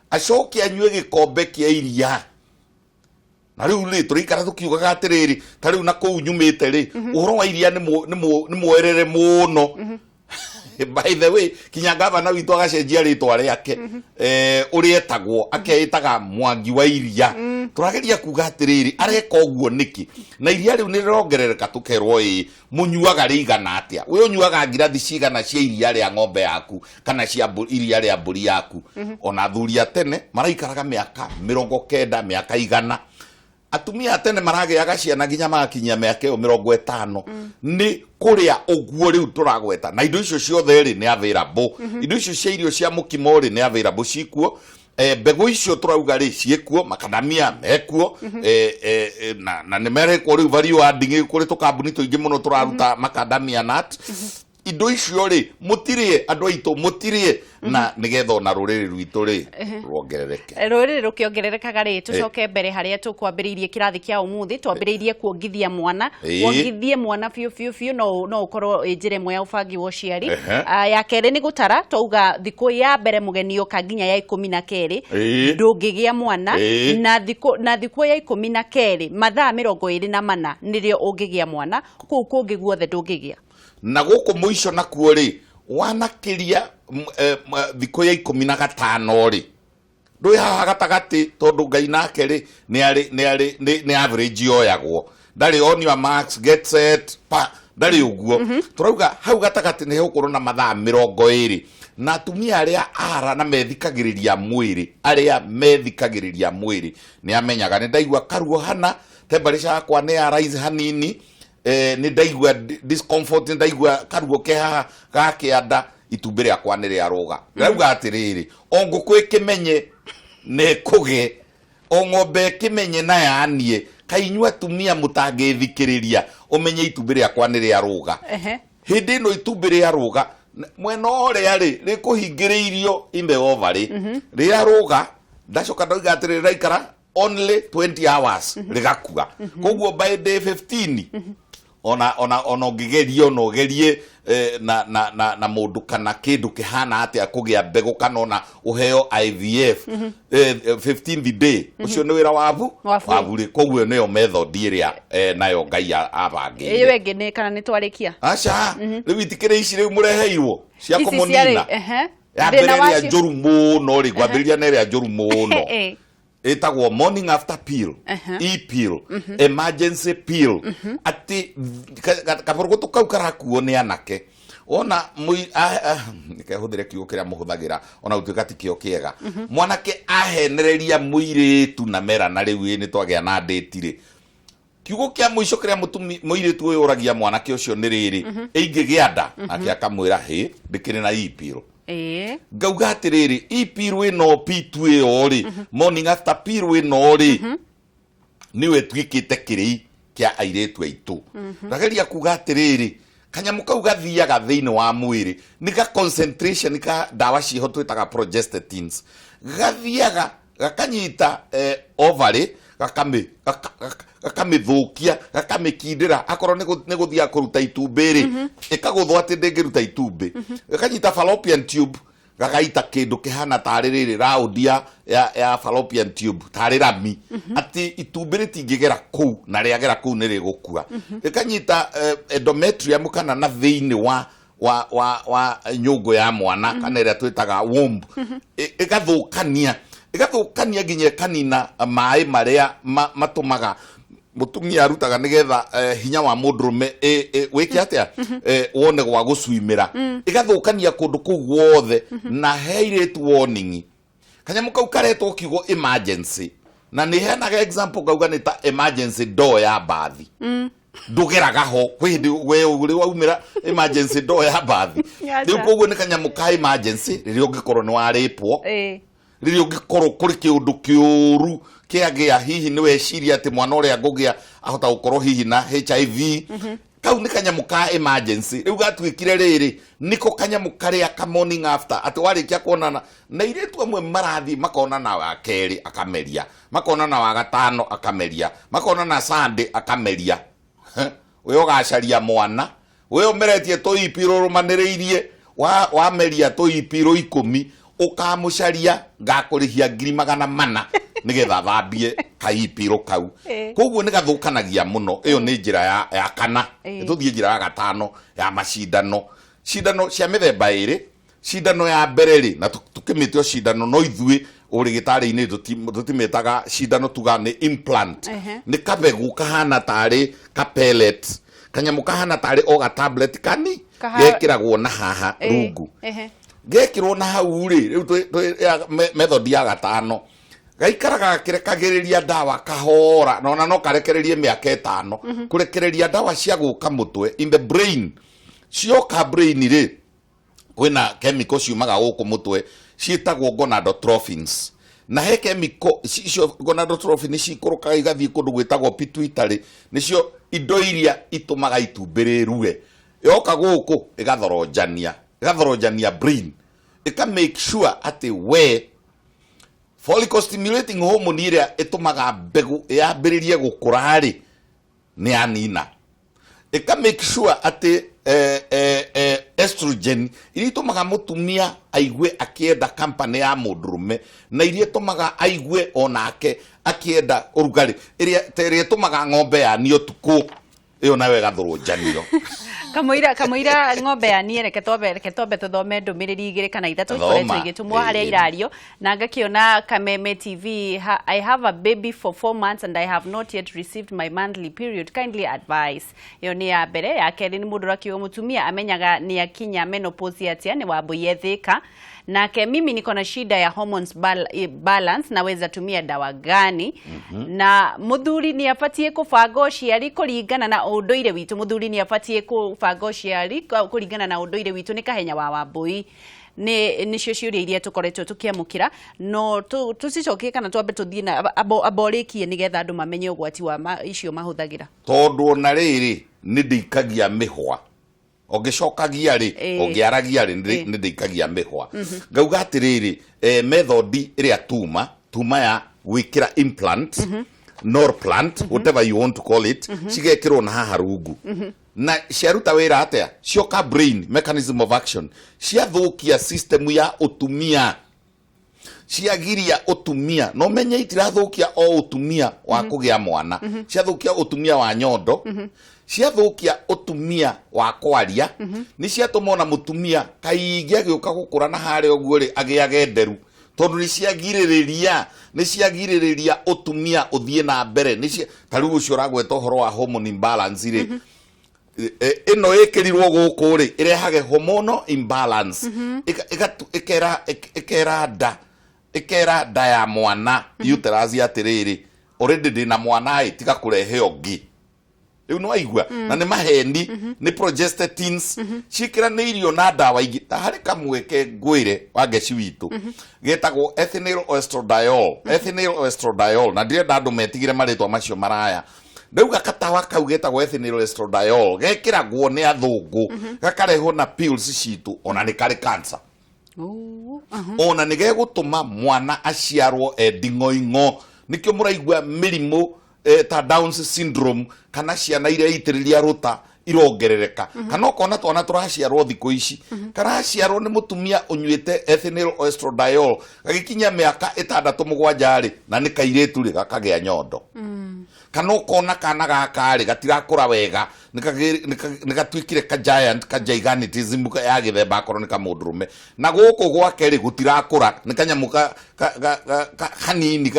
acoke anyue gĩkombe kĩa iria. Na rĩu rĩ, tũraikara tũkiugaga atĩrĩrĩ, ta rĩu na kũu nyumĩte rĩ, ũhoro wa iria nĩ mwerere mũno. By the way, kinya gavana witũ agacenjia rĩtwa rĩake, ũrĩa etagwo, akeĩtaga Mwangi wa Iria. Tũrageria kuga atĩrĩrĩ, areka ũguo nĩkĩ? Na iria rĩu nĩ rĩrongerereka, tũkerwo ĩĩ mũnyuaga rĩigana atĩa? We ũnyuaga ngirathi cigana cia iria rĩa ng'ombe yaku kana cia iria rĩa mbũri yaku? Ona athuri a tene maraikaraga mĩaka 90, mĩaka 100. Atumia a tene maragĩaga ciana nginya magakinyia mĩaka ĩyo 50, nĩ kũrĩa ũguo rĩu tũragweta. Na indo icio ciothe rĩ, nĩ available. Indo icio cia irio cia mũkimo rĩ, nĩ available, cikuo. Mbegũ icio tũrauga rĩ, ciĩkuo, makadamia mekuo, na nĩ merekwo rĩu value adding. Kũrĩ tũkambuni tũingĩ mũno tũraruta macadamia nut. Indo icio rĩ, mũtirĩe, andũ aitũ, mũtirĩe, na nĩgetha ona rũrĩrĩ rwitũ rĩ ruongerereke.
Rũrĩrĩ rũkĩongererekaga rĩ, tũcoke mbere harĩa tũkwambĩrĩirie kĩrathi kĩa ũmũthĩ. Twambĩrĩirie kuongithia mwana. Wongithie mwana biũ biũ biũ, no ũkorwo ĩ njĩra ĩmwe ya ũbangi wa ũciari. Ah, ya kerĩ nĩ gũtara. Twauga thikũ ya mbere mũgeni oka nginya ya 12 ndũngĩgĩa mwana. Na thikũ ya 12, mathaa 24, nĩrĩo ũngĩgĩa mwana. Kũu kũngĩ guothe ndũngĩgĩa.
Na gũkũ mũico nakuo rĩ, wanakĩria thikũ ya 15 rĩ, ndũĩ haha gatagatĩ, tondũ Ngai nake rĩ, nĩ arĩ nĩ arĩ nĩ average yoyagwo, ndarĩ on your marks, get set, pa, ndarĩ ũguo. Tũrauga hau gatagatĩ nĩ hegũkorwo na mathaa 20. Na atumia arĩa ara na methikagĩrĩria mwĩrĩ, arĩa methikagĩrĩria mwĩrĩ, nĩ amenyaga nĩ ndaigua karuo hana, temperature yakwa nĩ ya rise hanini, nĩ ndaigua discomfort, nĩ ndaigua karuo ke haha ga kĩanda, itumbĩ rĩakwa nĩ rĩarũga. Ndĩrauga atĩrĩrĩ, o ngũkũ ĩkĩmenye na ĩkũge, o ng'ombe ĩkĩmenye na yanie, kaĩ inyuĩ atumia mũtangĩthikĩrĩria ũmenye itumbĩ rĩakwa nĩ rĩarũga? Hĩndĩ ĩno itumbĩ rĩarũga, mwena ũrĩa rĩ rĩkũhingĩrĩirio in the ovary, rĩarũga, ndacoka ndoiga atĩrĩ, rĩraikara only 20 hours rĩgakua. Koguo by day 15, ona ũngĩgeria, ona ũgerie na mũndũ kana kĩndũ kĩhana atĩa kũgĩa mbegũ, kana ona ũheo IVF, 15th day ũcio nĩ wĩra wabu.
Wa buri.
Wa buri. Koguo nĩyo method ĩrĩa nayo Ngai abangĩire.
Ĩyo ĩngĩ nĩ kana nĩ twarĩkia?
Aca, rĩu itikĩrĩ ici rĩu mũreheirwo cia
Ici
kũmũnina.
ciarĩ, ehe.
Ya mbere
Thĩna
ĩrĩa
wacio-
njũru mũno rĩ, ngwambĩrĩria na ĩrĩa njũru mũno, ĩtagwo morning after pill, e pill, emergency pill, atĩ kabũrũgũtũ kau karakuo nĩ anake. Ona reke hũthĩre kiugo kĩrĩa mũhũthagĩra, ona gũtuĩka ti kĩo kĩega. Mwanake ahenereria mũirĩtu na merana rĩu ĩ nĩ twagĩa na ndĩti rĩ, kiugo kĩa mũico kĩrĩa mũirĩtu ũyũ ũragia mwanake ũcio nĩ rĩrĩ, ĩingĩgĩa nda? Nake akamwĩra, hĩ, ndĩkĩrĩ na e pill. Ngauga atĩrĩrĩ, e pill ĩno, P2 ĩyo rĩ, morning after pill ĩno rĩ, nĩyo ĩtuĩkĩte kĩrĩi kĩa airĩtu aitũ. Ndageria kuga atĩrĩrĩ, kanyamũ kau gathiaga thĩinĩ wa mwĩrĩ nĩ ga concentration ka ndawa ciĩho twĩtaga progestatins. Gathiaga gakanyita ovary, gakamĩthũkia, gakamĩkindĩra. Akorwo nĩ gũthiaga kũruta itumbĩ rĩ, ĩkagũthwo atĩ ndĩngĩruta itumbĩ. Gakanyita fallopian tube, gagaita kĩndũ kĩhana tarĩ rĩrĩ round ya fallopian tube, tarĩ rami, atĩ itumbĩ rĩtingĩgera kũu, na rĩagera kũu nĩ rĩgũkua. Rĩkanyita endometrium, kana na thĩinĩ wa nyũngũ ya mwana, kana ĩrĩa twĩtaga womb. Ĩgathũkania nginya ĩkanina maĩ marĩa matũmaga. Mutumia arutaga nigetha hinya wa mundurume wike atia wone gwa gucuimira igathukania kundu kuu guothe na heirĩtu warning kanyamu kau karetwo kiugo emergency na nĩ heanaga example ngauga nĩ ta emergency door ya bathi ndugeraga ho kwĩ hĩndĩ we ũrĩ waumĩra emergency door ya bathi rĩu koguo nĩ kanyamũ ka emergency rĩrĩa ũngĩkorwo nĩ warĩpwo rĩrĩa ũngĩkorwo kũrĩ kĩũndũ kĩũru kĩagĩa hihi nĩ weciria atĩ mwana ũrĩa ngũgĩa ahota gũkorwo hihi na HIV kau nĩ kanyamũ ka emergency rĩu gatuĩkire rĩrĩ nĩko kanyamũ karĩa ka morning after atĩ warĩkia kuonana na airĩtu amwe marathiĩ makonana wa kerĩ akameria makonana wa gatano akameria makonana Sunday akameria we ũgacaria mwana we ũmeretie tũipiro rũmanĩrĩirie wameria tũipiro 10 ũkamũcaria ngakũrĩhia 400,000 nigetha thambie kaipiro kau koguo nĩ gathũkanagia mũno ĩyo nĩ njĩra ya kana tũthiĩ njĩra ya gatano ya macindano cindano cia mĩthemba ĩrĩ cindano ya mbere rĩ na tũkĩmĩte o cindano no ithuĩ ũrĩgĩtarĩ-inĩ tũtimĩtaga cindano tuga nĩ implant nĩ kabegũ kahana tarĩ ka pellet kanyamũ kahana tarĩ o ga tablet kani gekĩragwo na haha rungu gekĩrwo na hau rĩ rĩu method ya gatano gaikaraga gakirekagĩrĩria ndawa kahora na ona no karekererie mĩaka 5 kũrekereria ndawa cia gũka mũtwe in the brain cioka brain rĩ kwĩna chemical ciumaga gũkũ mũtwe ciĩtagwo gonadotrophins na he chemical icio gonadotrophin cikũrũkaga igathiĩ kũndũ gwĩtagwo pituitary nĩcio indo iria itũmaga itumbĩ rĩrue yoka gũkũ ĩgathoronjania brain ĩka make sure atĩ we follicle stimulating hormone ĩrĩa ĩtũmaga mbegũ yambĩrĩrie gũkũra rĩ nĩ yanina ĩka make sure atĩ estrogen iria itũmaga mũtumia aigue akĩenda company ya mũndũrũme na iria itũmaga aigue onake akĩenda ũrugarĩ ĩrĩa ĩtũmaga ng'ombe yanio ũtukũ ĩyo nayo ĩgathũrũnjanio
Kamũira ng'ombe ya niĩ reke twambe tũthome ndũmĩrĩri 2 kana 3 ikoretwo igĩtũmwo harĩa irario na ngakĩona Kameme TV I have a baby for 4 months and I have not yet received my monthly period kindly advice ĩyo nĩ ya mbere ya kerĩ nĩ mũndũ ũrakiuga mũtumia amenyaga nĩ akinya menopause atĩa nĩ Wambui Thika nake mimi niko na shida ya hormones balance naweza tumia dawa gani na muthuri ni abatie kubanga ũciari kũringana na ũndũire witũ muthuri ni abatie kubanga ũciari kũringana na ũndũire witũ nĩ Kahenya wa Wambui nĩ nĩcio ciũria iria tũkoretwo tũkĩamũkĩra no tũcicokie kana twambe tũthiĩ na amborĩkie nĩgetha andũ mamenye ũgwati wa icio mahũthagĩra
tondũ ona rĩrĩ nĩ ndĩikagia mĩhwa ũngĩcokagia rĩ ũngĩaragia rĩ nĩ ndĩikagia mĩhwa ngauga atĩrĩrĩ method ĩrĩa tuma ya gwĩkĩra implant norplant whatever you want to call it cigekĩrwo na haha rungu na ciaruta wĩra atĩa cioka brain mechanism of action ciathũkia system ya ũtumia ciagiria ũtumia no menye itirathũkia o ũtumia wa kũgĩa mwana ciathũkia ũtumia wa nyondo ciathũkia ũtumia wa kwaria nĩ ciatũma ona mũtumia kaingĩ agĩũka gũkũra na harĩa ũguo rĩ agĩage nderu tondũ nĩ ciagirĩrĩria ũtumia ũthiĩ na mbere ta rĩu ũcio ũragweta ũhoro wa hormone imbalance rĩ ĩno ĩkĩrirwo gũkũ rĩ ĩrehage hormonal imbalance ĩkera nda ya mwana uterus atĩrĩrĩ already ndĩna mwana ĩ tiga kũrehe ũngĩ rĩu nĩ waigua na nĩ maheni nĩ progestatins ciĩkĩranĩirio na ndawa ingĩ ta harĩ kamweke ngwĩre wa ngeci witũ getagwo ethinyl estradiol na ndirenda andũ metigĩre marĩtwa macio maraya ndauga katawa kau getagwo ethinyl estradiol gekĩragwo nĩ athũngũ gakarehwo na pills citũ ona nĩ karĩ cancer ona nĩ gegũtũma mwana aciarwo e nding'oing'o nĩkĩo mũraigua mĩrimũ ta Downs syndrome kana ciana iria itĩrĩria rũta irongerereka kana ũkona twana tũraciarwo thikũ ici karaciarwo nĩ mũtumia ũnyuĩte ethinyl estradiol gagĩkinya mĩaka 6 7 rĩ na nĩ kairĩtu rĩ gakagĩa nyondo kana ũkona kana gaka rĩ gatirakũra wega nĩ gatuĩkire ka giant ka gigantism ya gĩthemba akorwo nĩ kamũndũrũme na gũkũ gwake rĩ gũtirakũra nĩ kanyamũ hanini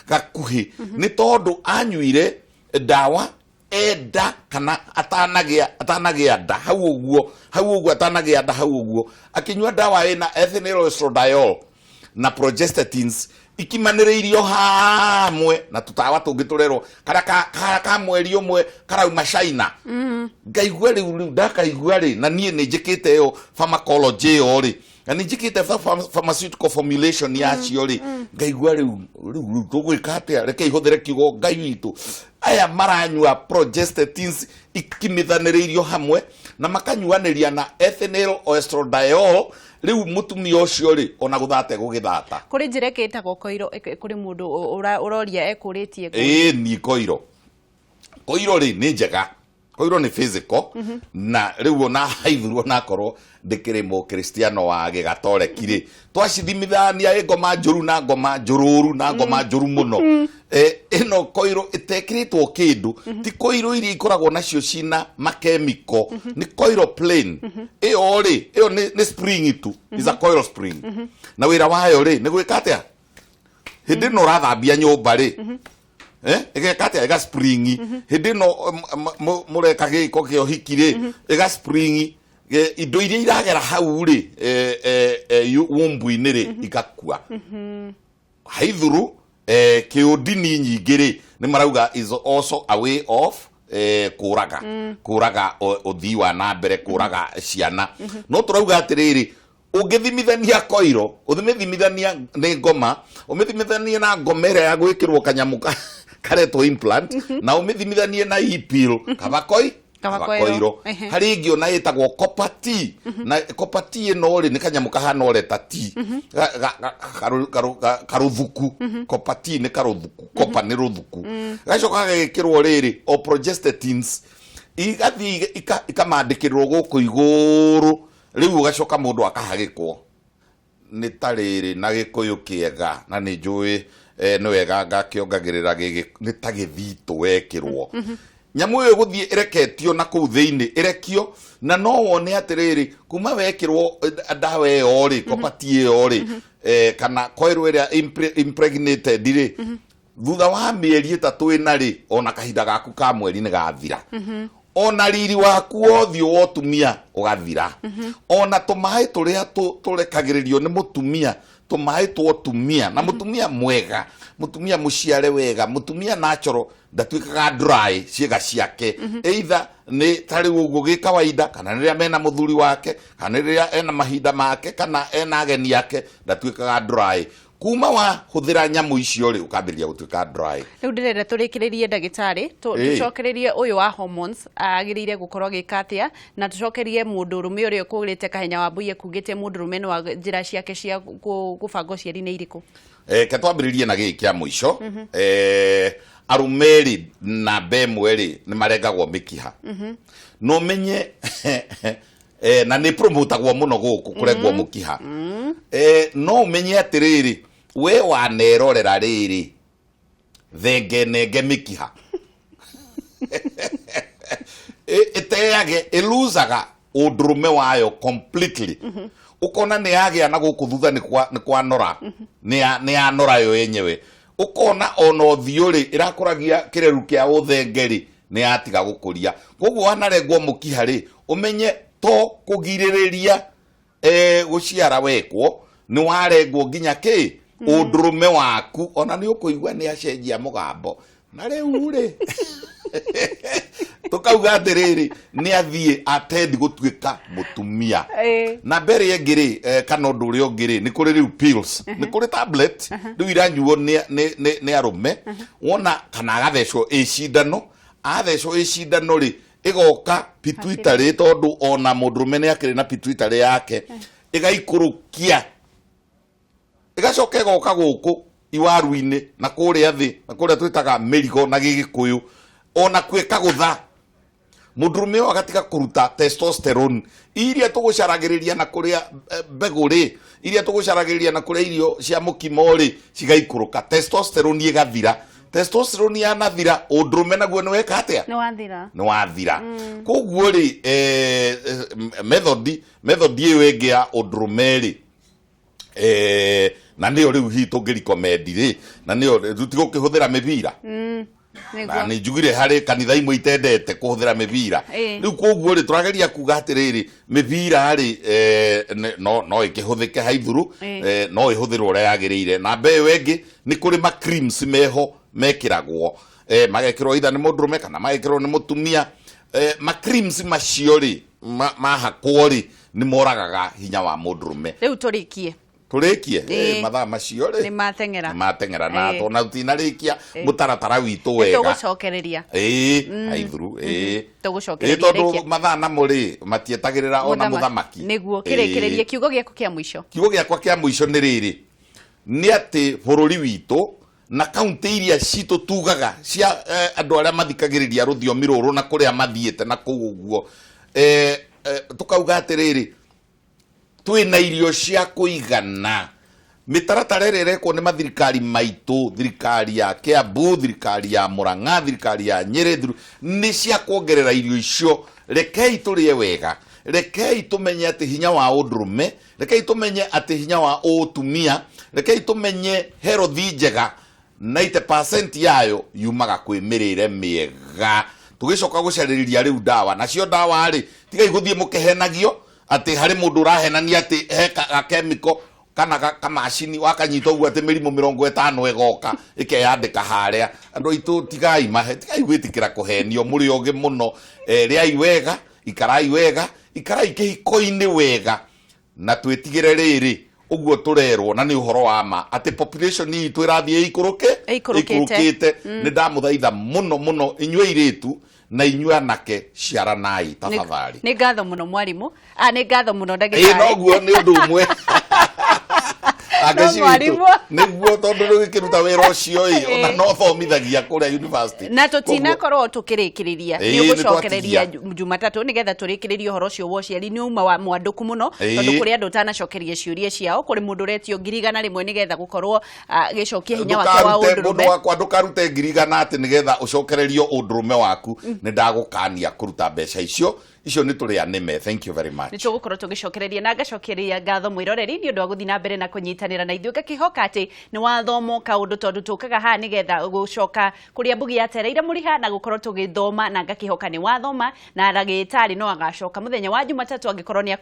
gakuhĩ nĩ tondũ anyuire Ndawa enda kana atanagĩa nda hau ũguo, hau ũguo atanagĩa nda hau ũguo, akĩnyua ndawa ĩna ethinyl estradiol na progestatins ikimanĩrĩirio hamwe na tũtawa tũngĩ tũrerwo karĩa ka mweri ũmwe karauma China. Ngaigua rĩu ndakaigua rĩ, na niĩ nĩ njĩkĩte ĩyo pharmacology ĩyo rĩ, na nĩ njĩkĩte pharmaceutical formulation yacio rĩ, ngaigua rĩu rĩu tũgwĩka atĩa? Reke ihũthĩre kiugo Ngai witũ. Aya maranyua progestatins ikimithanĩrĩirio hamwe na makanyuanĩria na ethinyl estradiol. Rĩu mũtumia ũcio rĩ, ona gũthata egũgĩthata.
Kũrĩ njĩra ĩngĩ ĩtagwo koiro, kũrĩ mũndũ ũroria ekũrĩtie.
Ĩĩ ni koiro. Koiro rĩ nĩ njega. Koiro nĩ physical na rĩu ona haithurwo nakorwo ndĩkĩrĩ mũkristiano wa gĩgatoreki rĩ, twacithimithania ĩ ngoma njũru na ngoma njũrũru na ngoma njũru mũno. Ĩno koiro ĩtekĩrĩtwo kĩndũ, ti koiro iria ikoragwo nacio cina makemiko, nĩ koiro plain. Ĩyo rĩ, ĩyo nĩ spring tu, is a coil spring. Na wĩra wayo rĩ nĩ gwĩka atĩa? Hĩndĩ ĩno ũrathambia nyũmba rĩ, ĩgeka atĩa? Ĩga spring. Hĩndĩ ĩno mũreka gĩko kĩa ũhiki rĩ, ĩga spring. Indo iria iragera hau rĩ, womb-inĩ rĩ, igakua. Haithuru, kĩũndini nyingĩ rĩ, nĩ marauga is also a way of kũraga kũraga ũthii wa na mbere, kũraga ciana. No tũrauga atĩrĩrĩ, ũngĩthimithania koiro, ũthimithania nĩ ngoma, ũmĩthimithanie na ngoma ĩrĩa ya gwĩkĩrwo kanyamũ karetwo implant, na ũmĩthimithanie na e-pill, kaba koi
Kaba koiro.
Harĩ ĩngĩ ona ĩtagwo copper T. Na copper T ĩno rĩ, nĩ kanyamũ kahana ũreta T. Karũthuku. Copper T nĩ karũthuku, copper nĩ rũthuku. Gacoka gagekĩrwo rĩrĩ o progestatins, igathiĩ ikamandĩkĩrwo gũkũ igũrũ. Rĩu ũgacoka mũndũ akahagĩkwo nĩ ta rĩrĩ na gĩkũyũ kĩega, na nĩ njũĩ nĩ wega ngakĩongagĩrĩra nĩ ta gĩthitũ wekĩrwo. Nyamũ ĩyo ĩgũthiĩ ĩreketio na kũu thĩinĩ, ĩrekio, na no wone atĩrĩrĩ, kuma wekĩrwo ndawa ĩyo rĩ, copper T ĩyo rĩ, kana coil ĩrĩa impregnated rĩ, thutha wa mĩeri 3 ĩna rĩ, ona kahinda gaku ka mweri nĩ gathira. Ona riri waku wothiũ wa ũtumia ũgathira. Ona tũmaĩ tũrĩa tũrekagĩrĩrio nĩ mũtumia, tũmaĩ twa ũtumia, na mũtumia mwega, mũtumia mũciare wega, mũtumia natural, ndatuĩkaga dry ciĩga ciake. Either nĩ ta rĩu ũguo gĩ kawaida, kana rĩrĩa mena mũthuri wake, kana rĩrĩa ena mahinda make, kana ena ageni ake, ndatuĩkaga dry. Kuma wahũthĩra nyamũ icio rĩ, ũkambĩrĩria gũtuĩka dry.
Rĩu ndĩrenda tũrĩkĩrĩrie ndagĩtarĩ, tũcokererie ũyũ wa hormones agĩrĩire gũkorwo agĩka atĩa, na tũcokerie mũndũrũme ũrĩa ũkũrĩte Kahenya wa Mbui ekugĩte mũndũrũme nĩ wa njĩra ciake cia gũbanga ũciari nĩ irĩkũ.
Ke twambĩrĩrie na gĩkĩ kĩa mũico. Arũme rĩ, namba ĩmwe rĩ, nĩ marengagwo mĩkiha. No menye, na nĩ promotagwo mũno gũkũ kũrengwo mũkiha. No ũmenye atĩrĩrĩ, we wanerorera rĩrĩ, thenge nenge mĩkiha. Ĩteage, ĩluzaga ũndũrũme wayo completely. Ũkona nĩ yagĩa na gũkũ thutha nĩ kwanora. Nĩ yanora yo yenyewe. Ũkona ona ũthiũ rĩ, ĩrakũragia kĩreru kĩa ũthenge rĩ, nĩ yatiga gũkũria. Koguo wanarengwo mũkiha rĩ, ũmenye to kũgirĩrĩria gũciara wekwo, nĩ warengwo nginya kĩ? Ũndũrũme waku. Ona nĩ ũkũigua nĩ acenjia mũgambo. Na rĩu rĩ, tũkauga atĩrĩrĩ, nĩ athiĩ atendi gũtuĩka mũtumia. Na mbere ĩngĩ rĩ, kana ũndũ ũrĩa ũngĩ rĩ, nĩ kũrĩ rĩu pills, nĩ kũrĩ tablet, rĩu iranyuo nĩ arũme, wona kana agathecwo ĩ cindano, athecwo ĩ cindano rĩ, ĩgoka pituitary, tondũ ona mũndũrũme nĩ akĩrĩ na pituitary yake, ĩgaikũrũkia, ĩgacoka ĩgoka gũkũ iwaru-inĩ na kũrĩa thĩ, na kũrĩa twĩtaga mĩrigo na gĩgĩkũyũ, ona kuo ĩkagũtha. Mũndũrũme ũyũ agatiga kũruta testosterone iria tũgũcaragĩrĩria na kũrĩa mbegũ rĩ, iria tũgũcaragĩrĩria na kũrĩa irio cia mũkimo rĩ, cigaikũrũka. Testosterone ĩgathira. Testosterone yanathira, ũndũrũme naguo nĩ weka atĩa?
Nĩ wathira.
Nĩ wathira. Koguo rĩ, method ĩyo ĩngĩ ya ũndũrũme rĩ, na nĩyo rĩu hihi tũngĩrecommend rĩ, na nĩyo tũtigũkĩhũthĩra mĩbira. Na nĩ njugire harĩ kanitha imwe itendete kũhũthĩra mĩbira. Rĩu koguo rĩ tũrageria kuga atĩrĩrĩ, mĩbira rĩ no ĩkĩhũthĩke haithuru, no ĩhũthĩrwo ũrĩa yagĩrĩire. Na mbeũ ĩngĩ nĩ kũrĩ ma creams meho mekĩragwo, magekĩrwo either nĩ mũndũrũme kana magekĩrwo nĩ mũtumia. Ma creams macio rĩ mahakwo rĩ nĩ moragaga hinya wa mũndũrũme.
Rĩu tũrĩkie
tũrĩkie mathaa macio rĩ
nĩ mateng'era,
nĩ mateng'era na tona tinarĩkia mũtaratara witũ wega,
tũgũcokereria
haithuru
tũgũcokereria
tondũ mathaa namo rĩ matietagĩrĩra ona mũthamaki.
Nĩguo kĩrĩkĩrĩrie kiugo gĩaku kĩa mũico.
Kiugo gĩakwa kĩa mũico nĩ rĩrĩ, nĩ atĩ bũrũri witũ na kaunti iria citũ tugaga cia andũ arĩa mathikagĩrĩria rũthiomi rũrũ na kũrĩa mathiĩte na kũu ũguo, tukauga atĩrĩrĩ, twĩna irio cia kũigana. Mĩtaratara ĩrĩa ĩrekwo nĩ mathirikari maitũ, thirikari ya Kiambu, thirikari ya Murang'a, thirikari ya Nyĩrĩ, nĩ cia kuongerera irio icio. Rekei tũrĩe wega, rekei tũmenye atĩ hinya wa ũndũrũme, rekei tũmenye atĩ hinya wa ũtumia, rekei tũmenye herothi njega 90% yayo yumaga kwĩ mĩrĩre mĩega. Tũgĩcoka gũcarĩrĩria rĩu ndawa, nacio ndawa rĩ tigai gũthiĩ mũkĩhenagio atĩ harĩ mũndũ ũrahenania atĩ he gakemiko kana kamacini wakanyita ũguo atĩ mĩrimũ 50 ĩgoka ĩkeyandĩka harĩa. Andũ aitũ tigai mahe, tigai gwĩtĩkĩra kũhenio, mũrĩ ogĩ mũno. Rĩai wega, ikarai wega, ikarai kĩhiko-inĩ wega, na twĩtigĩre rĩrĩ ũguo tũrerwo na nĩ ũhoro wa ma atĩ population itũ ĩrathiĩ ĩikũrũkĩte. Nĩ ndamũthaitha mũno mũno inyuĩ airĩtu na inyuĩ anake, ciaranai tafadhali.
Nĩ ngatho mũno mwarimũ, nĩ ngatho mũno ndagĩtarĩ.
Noguo nĩ ũndũ ũmwe nĩguo tondũ rũgĩkĩruta wĩra ũcio ĩ ona no thomithagia kũrĩa university.
Na tũtinakorwo tũkĩrĩkĩrĩria, nĩ ũgũcokereria Jumatatũ nĩgetha tũrĩkĩrĩrie ũhoro ũcio wa ũciari. Nĩ uma wa mwandũku mũno tondũ kũrĩ andũ ũtanacokeria ciũria ciao, kũrĩ mũndũ ũretio 100,000 nĩgetha gũkorwo agĩcokia hinya wake wa ũndũrũme.
Mũndũ wakwa ndũkarute 100,000 atĩ nĩgetha ũcokererio ũndũrũme waku. Nĩ ndagũkania kũruta mbeca icio, icio nĩ tũrĩa nĩme. Thank you very much.
Nĩ tũgũkorwo tũgĩcokereria na ngacokereria ngatho mwĩroreri nĩ ũndũ wa gũthiĩ na mbere na kũnyitanĩra na ithuĩ. Ngakĩhoka atĩ nĩ wathomo kaũndũ tondũ tũkaga haha nĩgetha gũcoka kũrĩa mbugi yatereire mũriha na gũkorwo tũgĩthoma, na ngakĩhoka nĩ wathoma na ndagĩtarĩ no agacoka mũthenya wa Jumatatũ angĩkorwo nĩ.